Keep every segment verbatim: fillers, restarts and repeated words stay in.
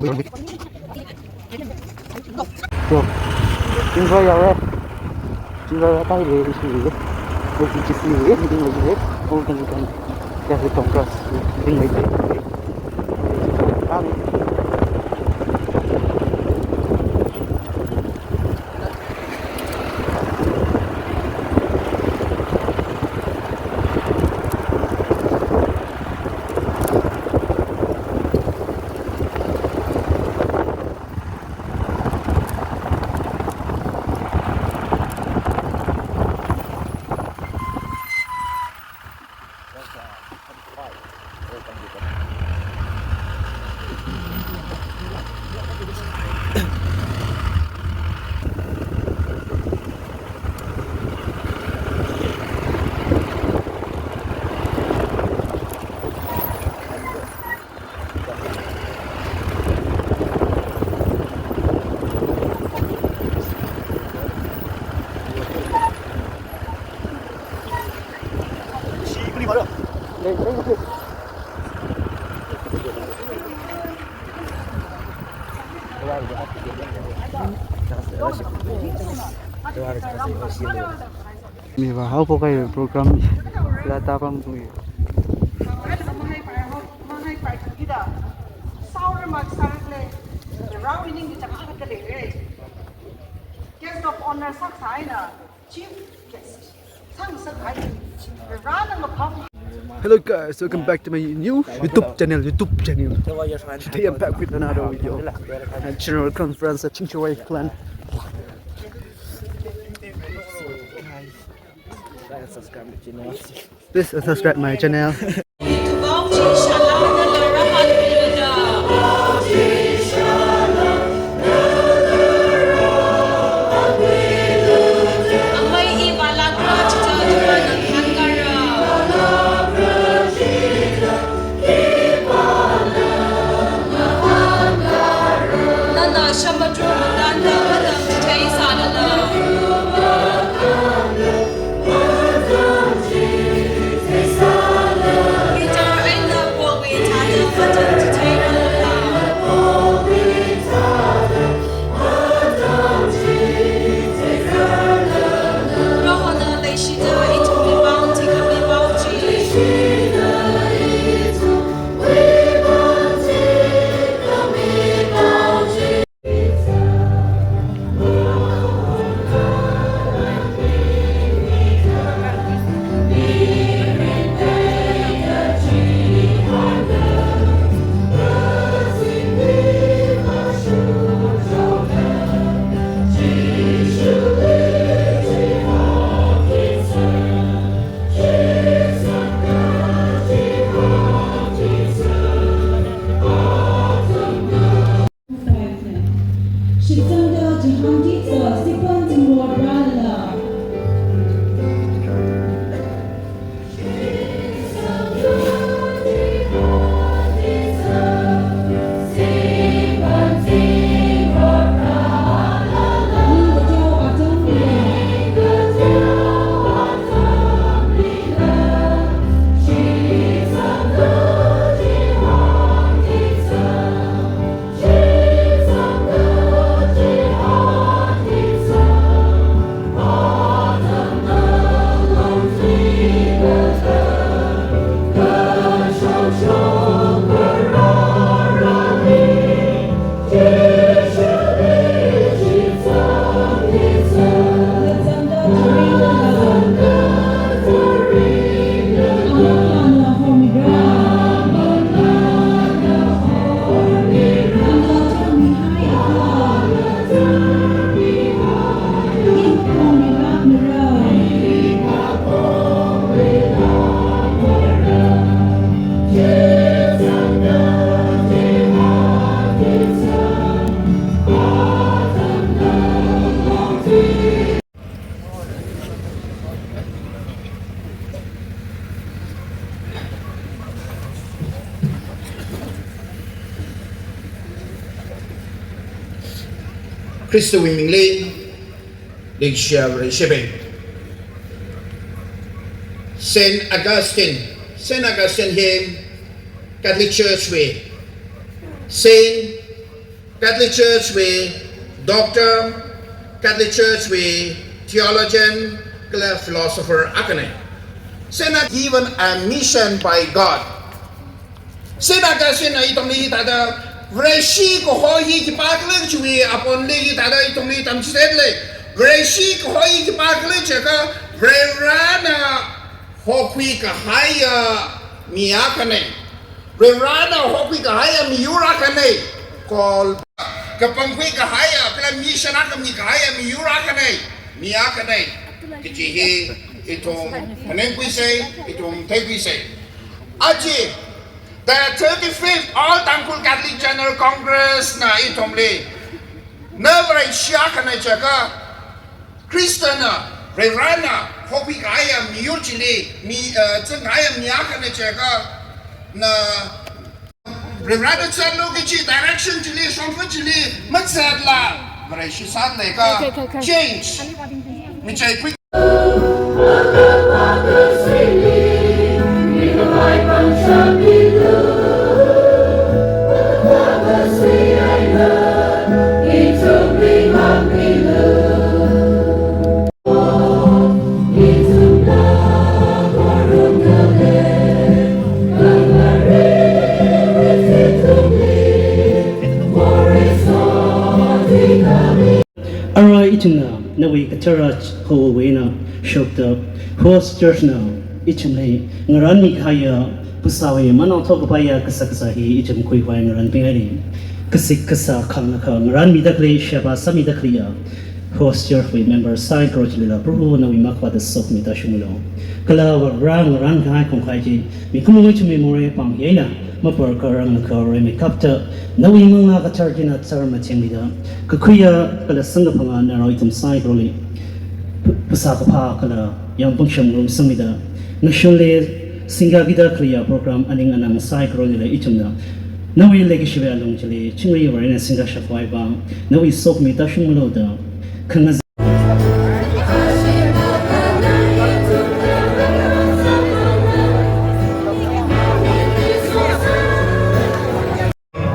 Yo, chingvai yaora. Chingvai yaora, tai le, ishi le. Oi, ishi le, meeting le. Oi, kan, kan. Ya, le, tongkras. Meeting le. Kami. Miva haophok kahai program la tāpam tui. Guest of honor sāsai na, chief guest. Sāngasak hai, rāna ngapam. Hello guys, welcome back to my new YouTube channel, YouTube channel. Today I'm back with another video. At General Conference at Chingchawai Clan. Like and subscribe to the channel. Please subscribe my channel. Khristawui mingli leikashiya Vareshibing. Saint Augustine, Saint Augustine hi Catholic Church wui Saint Catholic Church wui doctor, Catholic Church wui theologian, kala philosopher akhana. Chieina given a mission by God. Chieina kasina ithumli thāda Vareshi kaho hi khipākhala chiwui apongli thāda ithumli tamchitheida lei. Vareshi kaho hi khipākhala chiakha Varena hokhui kahaiya mi akhana. Varena hokhui kahaiya miyur akhana. Call kapangkhui kahaiya, kala mission akha mi kahaiya miyur akhana. Mi akhana. Kaji hi ithum phaningkhuisa, ithum theikhuisa. Aja, the thirty-fifth All Tangkhul Catholic General Congress na ithumli, na Vareshi akhana chiakha, Khristana, Varena hokhui kahaiya miyur chili, mi, eh, zang kahaiya mi akhana chiakha, na Varena zatlu kaji direction chili, shongfa chili mazatla, Vareshi sāda leiakha, okay, okay, okay, change. Michai kui. Arui ithumna nawui kathara howui eina shokta host church na ithumli ngaranmi kahaiya phasāwui manaothot kapaiya kasā kasā hi ithum khuikhavai ngaranpingaili. Kasik kasā khangakha ngaranmida khalei, sheba sāmida khaleiya host church wui member saikora chilila Proho nawui makhavāta sokhami tāshungmilu. Kala Vare ngaran kahai khongkhai chi mikumowui ithumwui morei pāng hi eina mapar kharang kharei mi kapta, nawui manglā kathar china char mathengmida, kakhuiya kala samkaphanga narao ithum saikorali phasā kaphā kala yāng pangshap ngarumsangmida, ngashunli singkakida khaleiya program aning anang saikoralila ithumna nawui leikashiwui alung chili chingri Varena singkashap khavai vang nawui sokhami tāshungmilu da khangazā.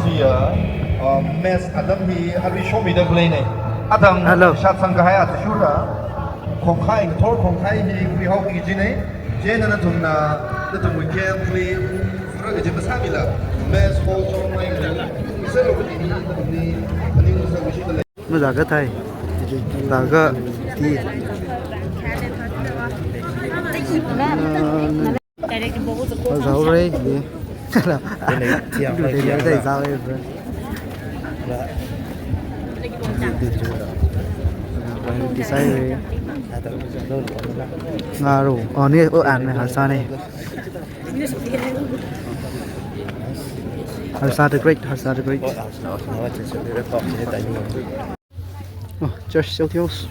Chiya, uh, mess atam hi arui shomida khaleina. Atam hello. Shatsang kahai athishurda khongkhai, ngathor khongkhai hi khuihao kajina. Chieina nathumna, nathumwui camp li, fura kaji masāmila. Mess hall chongmai, isalo kajina, nathumli, aning masā kajina. Mazākathei. Zākati. Zāhaora, ye. Zāhaora, zāhaora, bro. Design, ye. Ngaro. Oh, ni, oh, an, harsane. Harsa the Great, Harsa the Great. Oh, church still close.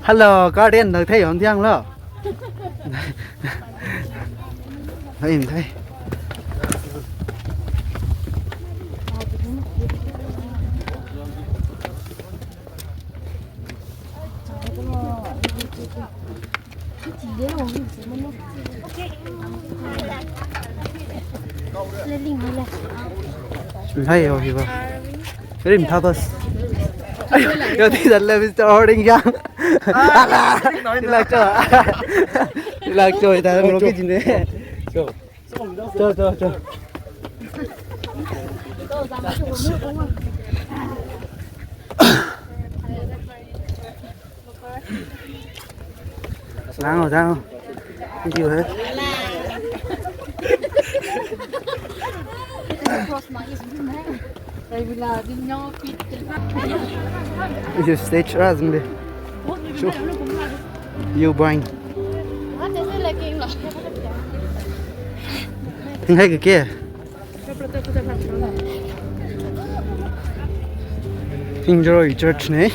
Hello, guardian, nang thei yong tiang lo. Thei, thei. Hai, oh, hiba. Very purpose. Ayo, yo, this is Mister Holding Yang. Ala, relax, relax, relax, relax. Cho, cho, cho. Thank you, eh. This is stage, right? Sure. You buying? Thing hai ke? Enjoy church ne.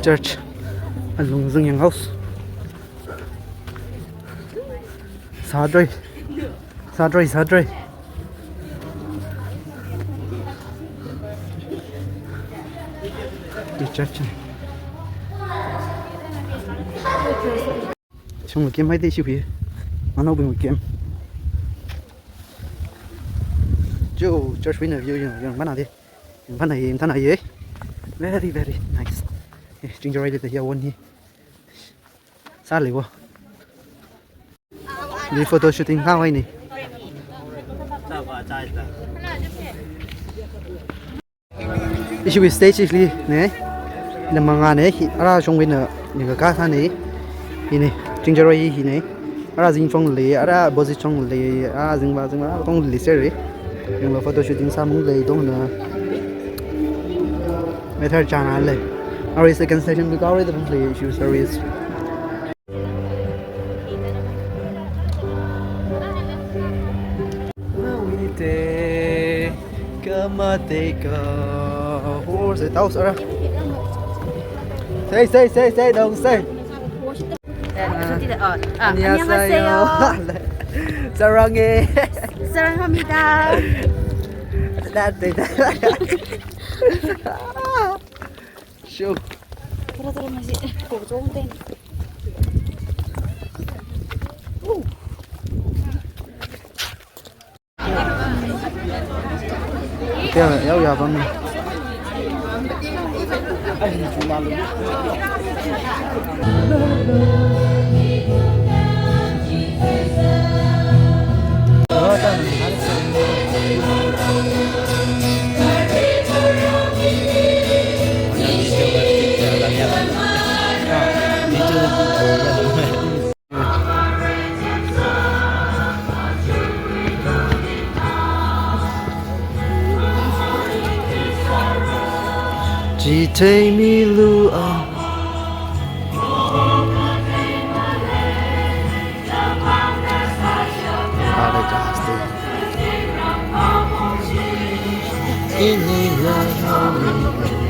Church alung zing yang house. Sadroi. Sadroi, sadroi. Church. Shungwui camp haida ishiwui. Manaobingwui camp. Church wui eina view yangmana de. Yangmana ye, yangmana ye. Very, very nice. Eh, Chingjaroi da ya won hi. Sāli wo. Li photo shooting haowa ni. Ishiwui stage li ne. Ina manga ne, hi, ara shongwui eina, ina kaka sāne. Hine, Chingjaroi hine. Ara zingchong le, ara bozi chong le, ara zingva, zingva, tong le sere. Yanglu photo shooting sāmung le, tong na. Meter chana le. Ara second station bi kaore da le, ishiwui service. Say, say, say, say, don't say. 아, 안녕하세요. 안녕하세요. 사랑해. 사랑합니다. Show. Chithei milu a. Ini ya.